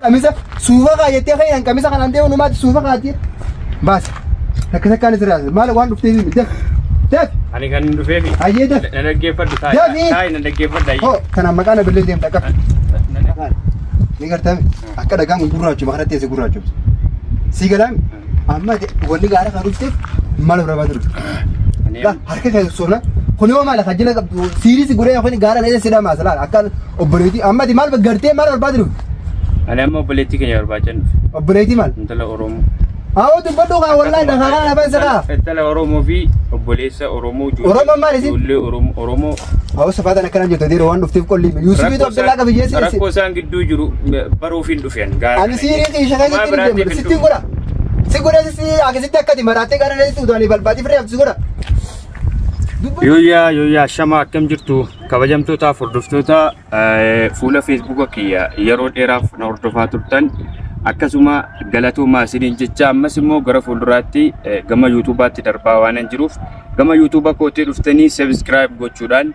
Qamisa suufa kaayattee kan qamisa kanaan deemu numaatti suufa kaayattee. Baasi. Takka takkaan isirraa maal waan dhuftee daf daf. Ani kan dhufeefi. Hayyee daf. Na dhaggeeffadhu taa'i. Dafi. Taa'i na dhaggeeffadhu hayyee. Hoo tanaan maqaa na billee deemta akka. Ni gartame akka dhagaan kun gurraachuma kanatti teesse gurraachumsa. Si galaami amma wanni gaara kan dhufteef maal barbaadu dhufte. Ani Harka kee soona kun yoo maal kan jala qabdu siirii si godhee kun gaara na si dhamaasa laala akka obboleettii amma ati maal gartee maal barbaadu dhufte. Ani amma obboleettii keenya barbaachan dhufe. Obboleettii maal? Intala Oromoo. Haa dubbadhu kaa wallaahi dhagaa kana afaan isa kaa. Intala Oromoo fi obboleessa Oromoo. Oromoon maal isin? Ijoollee Oromoo. Oromoo. Haa safaatan akkana jirtu dhiiroo waan dhufteef qolli Yuusufiitu Abdallaa qabiyyeessi. Rakkoo isaan gidduu jiru baruuf hin dhufeen. Gaara Ani siirii xiisha keessatti hin deemu. Sittiin godha. Si godha si akkasitti akkati maraattee gara dheetti utaanii balbaatii firee si godha. Yooyyaa yooyyaa shama akkam jirtu kabajamtootaaf hordoftoota fuula feesbuuka kiyya yeroo dheeraaf na hordofaa turtan akkasuma galatoomaa isiniin jecha ammas immoo gara fuulduraatti gama yuutuubaatti darbaa waan hin jiruuf gama yuutuuba kootii dhuftanii sabiskiraayib gochuudhaan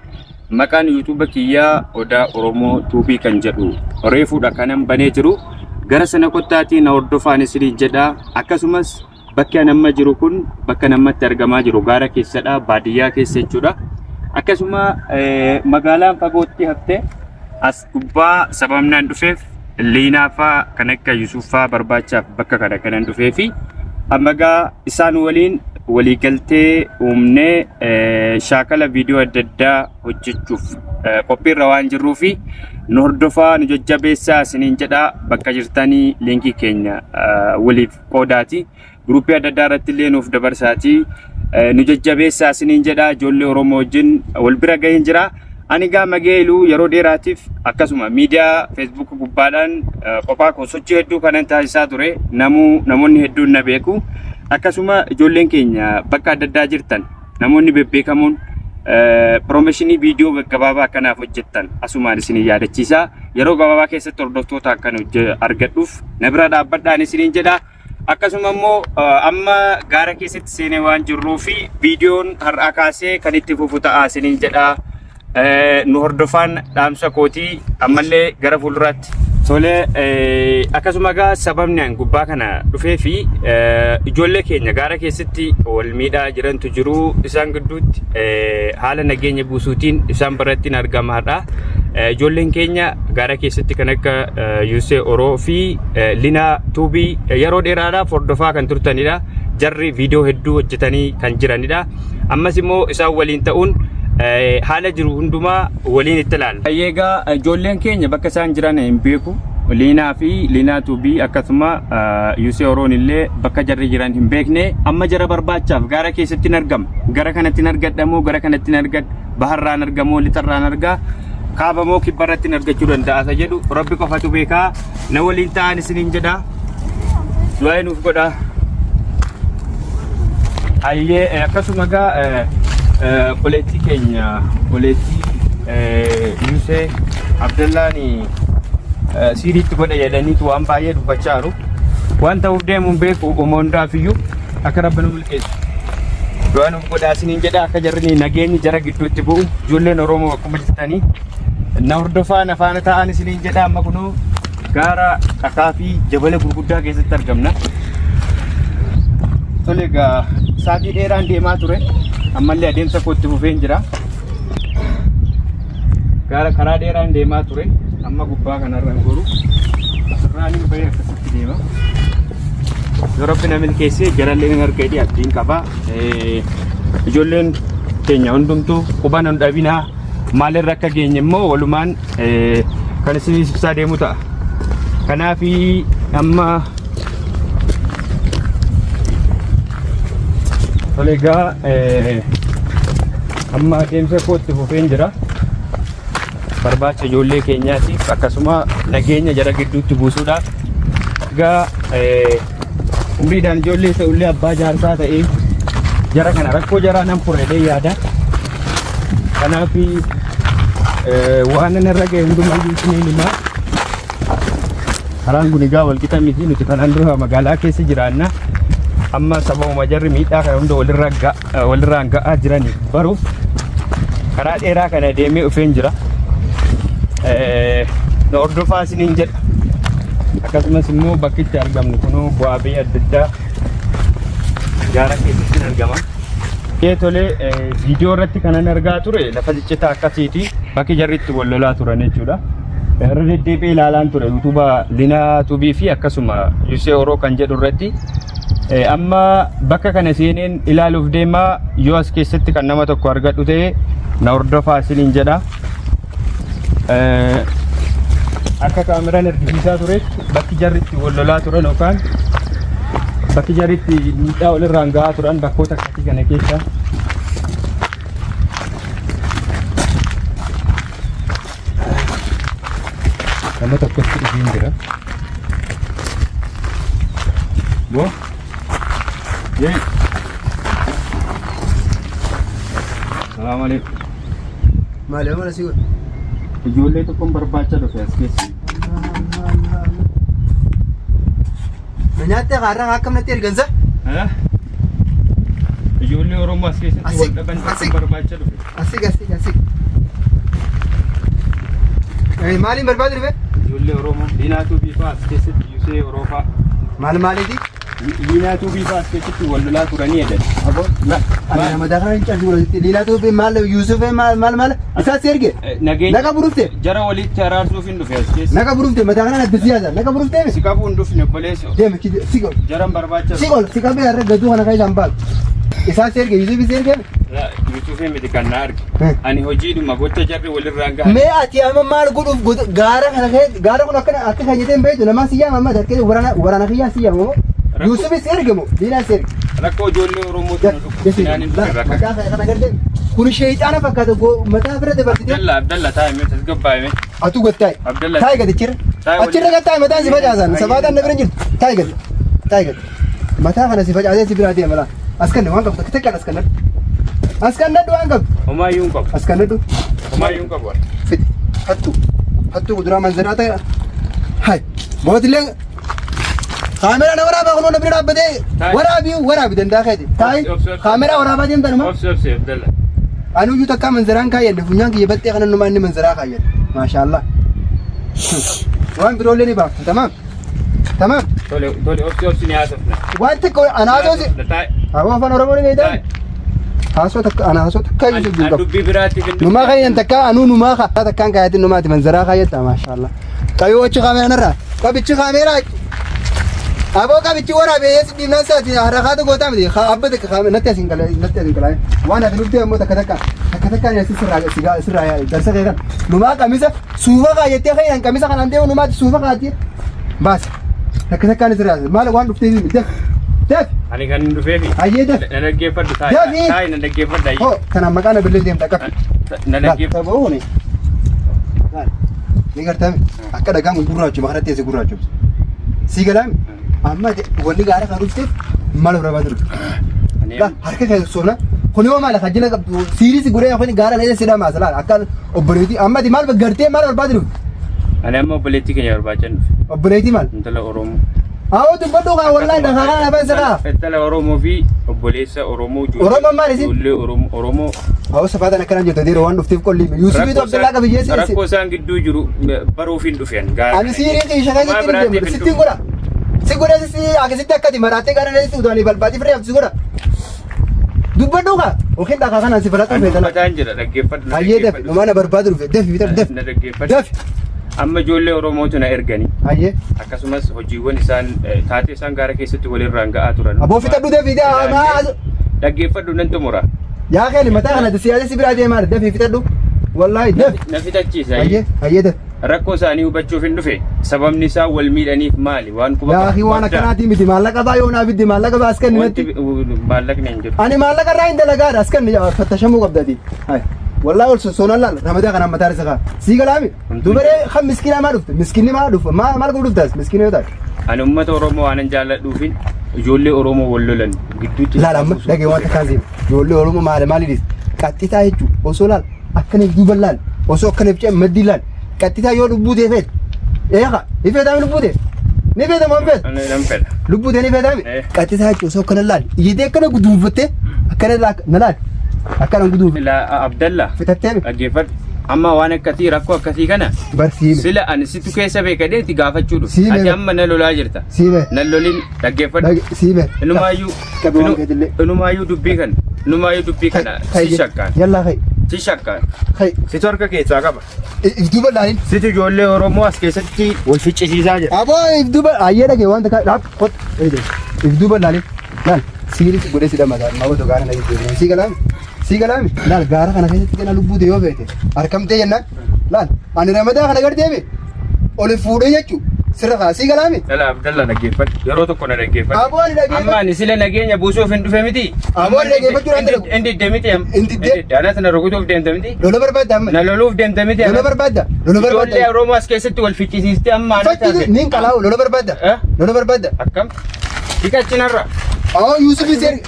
maqaan yuutuuba kiyyaa Odaa Oromoo Tuubii kan jedhu reefuudha kanan banee jiru gara sana kottaatii na hordofaan isiniin jedha akkasumas bakki an amma jiru kun bakka namatti argamaa jiru gaara keessadha baadiyyaa keessa jechuudha akkasuma magaalaan fagootti hafte as gubbaa sababni an dhufeef Liinaa faa kan akka Yusuuf faa barbaachaaf bakka kana kanan dhufee fi amma gaa isaan waliin waliigaltee uumnee shaakala viidiyoo adda addaa hojjechuuf qophiirra waan jirruu fi nu hordofaa nu jajjabeessaa isiniin jedha bakka jirtanii liinkii keenya waliif qoodaati. Gruuppii adda addaa irratti illee nuuf dabarsaati. Nu jajjabeessaa isiniin jedha ijoollee Oromoo wajjin wal bira gaheen jira. Ani gaa Magee Iluu yeroo dheeraatiif akkasuma miidiyaa Facebook gubbaadhaan qophaa koo sochii hedduu kanan taasisaa ture. Namuu namoonni hedduun na beeku. Akkasuma ijoolleen keenya bakka adda addaa jirtan namoonni bebbeekamoon piroomeeshinii viidiyoo gaggabaabaa akkanaaf hojjettan asumaan isin yaadachiisa. Yeroo gabaabaa keessatti hordoftoota akkan argadhuuf na bira dhaabbadhaan isiniin jedha. Akkasuma immoo amma gaara keessatti seenee waan jirruu fi viidiyoon har'aa kaasee kan itti fufu ta'a isiniin jedha. Nu hordofaan dhaamsa kootii ammallee gara fuulduraatti. Tole akkasuma egaa sababni an gubbaa kana dhufee fi ijoollee keenya gaara keessatti wal miidhaa jirantu jiru isaan gidduutti haala nageenya buusuutiin isaan biratti hin argama har'a. Ijoolleen keenya gaara keessatti kan akka Yusee Oroo fi Linaa Tuubii yeroo dheeraadhaaf hordofaa kan turtanidha. Jarri viidiyoo hedduu hojjetanii kan jiranidha. Ammas immoo isaan waliin ta'uun haala jiru hundumaa waliin itti ilaalla. Egaa ijoolleen keenya bakka isaan jiran hin beeku. Liinaa fi Liinaa Tuubii akkasuma Yusee Oroon illee bakka jarri jiran hin beekne amma jara barbaachaaf gaara keessatti hin argama. Gara kanatti hin argadha moo gara kanatti hin argadha? Baharraan argamoo lixarraan argaa? Kaaba moo kibbarratti hin argachuu danda'a isa jedhu Rabbi qofatu beekaa. Na waliin ta'an isiniin jedha. Du'aa nuuf godhaa. Hayyee akkasuma egaa obboleettii keenya obboleettii Yusee Abdallaan siiriitti godhe jedhaniitu waan baay'ee dubbachaa jiru. Waan ta'uuf deemu hin beeku uuma hundaaf iyyuu akka rabbi nu milkeessu. Du'aa nuuf godhaa isiniin jedha akka jarri nageenyi jara gidduutti bu'u ijoolleen Oromoo akkuma jirtanii na hordofaa na faana ta'an isiniin jedha amma kunoo gaara dhakaa fi jabala gurguddaa keessatti argamna. Tole egaa sa'aatii dheeraan deemaa ture. Ammallee adeemsa kootti fufeen jira. Gaara karaa dheeraan deemaa ture. Amma gubbaa kanarra goru. Asirraan hin bahee akkasitti deema. Yoo rabbi na milkeessee jarallee hin arga jedhee abdiin qaba. Ijoolleen keenya hundumtuu quban hin dhabinaa. Maalirra akka geenye immoo walumaan kan isin ibsaa deemu ta'a. Kanaaf amma tole egaa amma adeemsa kootti fufeen jira. Barbaacha ijoollee keenyaatiif akkasuma nageenya jara gidduutti buusuudhaaf egaa umriidhaan ijoollee ta'ullee abbaa jaarsaa ta'ee jara kana rakkoo jaraa nan fura jedhee yaada. Kanaaf waan inni irra ga'e hundumayyuu isiniin himaa. Karaan kun egaa walqixa miti nuti kanaan dura magaalaa keessa jiraanna. Amma sababuma jarri miidhaa kana hunda walirraan ga'aa jiraniif baruuf karaa dheeraa kana deemee dhufeen jira. Na hordofaa isiniin jedha. Akkasumas immoo bakki itti argamnu kunoo bu'aa ba'ii adda addaa gaara keessatti argama. Ee tolee, viidiyoo irratti kanan argaa ture lafa ciccitaa akkasiiti. Bakki jarri itti wal lolaa turan jechuudha. Irra deddeebi'ee ilaalaan ture yuutuuba Linaa Tuubii fi akkasuma Yusee Oroo kan jedhu irratti. Amma bakka kana seeneen ilaaluuf deemaa, yoo as keessatti kan nama tokko argadhu ta'e na hordofaa isiniin jedha. Akka kaameraan argisiisaa turetti bakki jarri itti wal lolaa turan yookaan bakki jarri itti miidhaa walirraan gahaa turan bakkoota akkasii kana keessa. Nama tokkotti dhufiin jira. Boo. Yee. Salaamu alaikum. Maali amala si godhe? Ijoollee tokkoon barbaacha dhufe as keessa. Na nyaattee kaarraa akkam natti ergansa? Ijoollee Oromoo as keessatti wal dhaban tokkoon barbaacha dhufe. Asii asii asii. Maaliin barbaadu dhufe? Ijoollee Oromoo Liinaa Tuubii fa'aa as keessatti Yusee Oroo fa'aa. Maal maaliiti? Liinaa Tuubii fa'aa as keessatti wal lolaa turanii jedhan. Aboo. Ani nama daakana hin cabsu walitti. Liilaa Tuubii maal Yuusuf maal maal maal isaa si erge? Nageenya. Naqa burufte. Jara walitti araarsuuf hin dhufe as keessa. Naqa burufte mataa kana adda siyaasa. Naqa burufte. Si qabuu hin dhufne obboleessa. Deemi si gol. Jaran barbaacha. Si gol si qabee har'a gaduu kana kan isaan baatu. Isaa si erge Yuusuf si erge? Yuusufii miti kan na arge. Ani hojiidhuma gocha jarri walirraan gahan. Mee ati amma maal godhuuf gaara kana keessa gaara kun akkana akka kan jetee hin beektu namaa si yaama amma akka waraana waraana kiyyaa si yaama moo Yuusuf si erge moo Diinaa si erge. Rakkoo ijoollee Oromootu na dhukkubsinaan hin dhufe bakka. Mataa kana gartee kun sheexaana fakkaata mataa bira dabarsitee. Abdalla Abdalla taa'e mee tasgabbaa'e mee. Atuu gad taa'i. Abdalla. Taa'i gad achirra. Taa'i waliin. Achirra gad taa'i mataan si facaasan. Sabaataan na bira hin jirtu. Taa'i gad. Taa'i gad. Mataa kana si facaasee si biraa deema laa. As kanne waan qabdu takka as kannadhu. As kannadhu waan qabdu. Homaayyuu hin qabu. As kannadhu. Homaayyuu hin qabu. Fidi. Hattuu. Hattuu kuduraa manzaraa ta'e. Hai. Bootillee kaameraa na waraabaa kunoo na bira dhaabbatee Taa'i. waraabii waraabi danda'a keeti. Taa'i. Obsi, obsi. Kaameraa waraabaa deemtan uma. Obsi obsi Abdalla. Ani iyyuu takkaa manzaraan kaayyadhe funyaan kiyya baxxee kana numaa inni manzaraa kaayyadhe. Maashaallah. Waan biroollee ni baafta. Tamaam. Tamaam. Tole tole obsi obsi ni haasofna. Waan takka ana haasoo si. Taa'i. Aboo afaan Oromoo ni beektaa? Haasoo takka ana haasoo takka iyyuu An hin qabu. dubbii biraatiif hin Numaa kayyan takka anuu numaa ka takkaan kaayatin numaati manzaraa kaayatta maashaallah. Qabii wachi kaameeraa narraa qabichi kaameeraa aboo qabichi waraabee eessi dhiibnaan saati harakaata gootaa miti abba takka kaameeraa natti asiin kala natti asiin kala waan ati dhuftee ammoo takka takka takka takkaan asi sirraa sigaa sirraa yaa'e darsa kee kan numaa qamisa suufa kaayattee kayyan qamisa kanaan deemu numaati suufa kaayatti baasi takka takkaan sirraa maal waan dhuftee def def Ani kan hin dhufeefi. Hayyee daf. Na dhaggeeffadhu taa'i. Dafi. Taa'i na dhaggeeffadhu hayyee. Hoo tanaan maqaa na billee deemta qabi. Na dhaggeeffadhu. Ta'uuni. Ni gartame akka dhagaan kun gurraachuma kanatti si gurraachumsa. Si galaami amma wanni gaara kan dhufteef mala barbaadu dhufte. Ani Laa harka kee soona kun yoo maal kan jala qabdu siirii si guree kun gaara na si dhamaasa laal akka obboleettii amma ati maal gartee maal barbaadu dhufte? Ani amma obboleettii keenya barbaachan dhufe. Obboleettii maal? Intala Oromoo. Awoo dubbadhu kaa wallaahi dhagaa kana afaan isa kaa. Intala Oromoo fi obboleessa Oromoo. Oromoon maal isin? Ijoollee Oromoo. Oromoo. Awoo safaatan akkanaan jirtu dhiiroo waan dhufteef qolli Yuusufiitu Abdallaa qabiyyeessi. Rakkoo isaan gidduu jiru baruuf hin dhufe. Ani siirii xiisha keessatti hin deemu. Sittiin godha. Si godha si akkasitti akkati maraattee gara natti udaanii balbaatii firee si godha. Dubbadhu kaa yookiin dhagaa kanaan si falaxuu Ani feetala. dubbataan jira dhaggeeffadhu. na Hayyee dafi dhaggeeffadhu. numaa na barbaadu dhufe dafi bitadhu dafi. Na dhaggeeffadhu. Dafi. Amma ijoollee Oromootu na erganii. Hayyee. Akkasumas hojiiwwan isaan taatee isaan gaara keessatti walirraan ga'aa turan. Aboo fixadhu dafi maa Dhaggeeffadhu nan xumura. Yaa keeni mataa kana siyaasa si biraa deemaa dafi fixadhu. Wallaahi dafi. Na fixachiisa. Hayyee hayyee dafi. Rakkoo isaanii hubachuuf hin dhufe. Sababni isaa wal miidhaniif maali? Waan quba Yaa akhi waan akkanaatii miti maallaqa baa yoo naa fidde maallaqa baa as kenni natti. Wanti maallaqni hin jiru. Ani maallaqa irraa hin dalagaadha as kenni fattashamuu qabdati. Hai. Wallaahi ol sossoonaan laal ramadaa kanaan mataa isa kaa. Sii galaami. Dubaree kan miskiinaa maa dhufte miskiinni maa dhufa maa maal godhu dhuftaas miskiina yoo taate. Ani uummata Oromoo waanan jaalladhuufin ijoollee Oromoo wal lolan gidduutti. Laal amma dhagee waan takkaan siif ijoollee Oromoo maali maali dhiis qaxxitaa jechuun osoo laal akkana duuba laal osoo akkana ficcee maddii laal qaxxitaa yoo lubbuu ta'e feete eeqa ni feetaami lubbuu ta'e ni feetamu hin feetu Ani nan fedha. lubbuu ta'e ni feetaami Eh. qaxxitaa jechuun osoo akkana laal iyyitee akkana guduunfattee akkana laal na laal akkana guduunfattee Laa Abdalla fitattee dhaggeeffadhu. Amma waan akkasii rakkoo akkasii kana Bar siime. sila ani situ keessa beekadee itti gaafachuu dhufe. Siime. Ati amma na lolaa jirta. Siime. Na lolin dhaggeeffadhu. Siime. Inumaayyuu Qabi waan keetillee. inumaayyuu dubbii kana inumaayyuu dubbii kana si shakkaan Yallaa kai. si shakkaan. Kai. Situ harka keessaa qaba. If duuba laalin. Situ ijoollee Oromoo as keessatti wal ficcisiisaa jira. Aboo if duuba ayyee dhagee wanta kaa dhaab kot. If duuba laalin. Laal siiri godhee si dhamata. Amma otoo gaara na jijjiirame. Sii galaami. Sii galaami. Laal gaara kana keessatti gana lubbuu ta'e yoo feete harkamtee jennaan. Laal ani ramadaa kana gad deeme oli fuudhee jechuu sirra kaa sii galaami. Dhala Abdalla dhaggeeffadhu. Yeroo tokko na dhaggeeffadhu. Aboo ani dhaggeeffadhu. Amma ani sila nageenya buusuuf hin dhufe miti. Aboo ani dhaggeeffachuu dhaan dalagu. Hin didde miti. Hin didde. Anas na rukutuuf deemte miti. Lola barbaadda amma. Na loluuf deemte miti. Lola barbaadda. Lola barbaadda. Ijoollee Oromoo as keessatti wal ficcisiiste amma anas Fakkii niin qalaa'u lola barbaadda. Eh? Lola barbaadda. Akkam? Dhiqachinarra. Awoo Yuusuf Iseer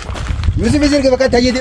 Yuusuf Iseer bakka tayyee.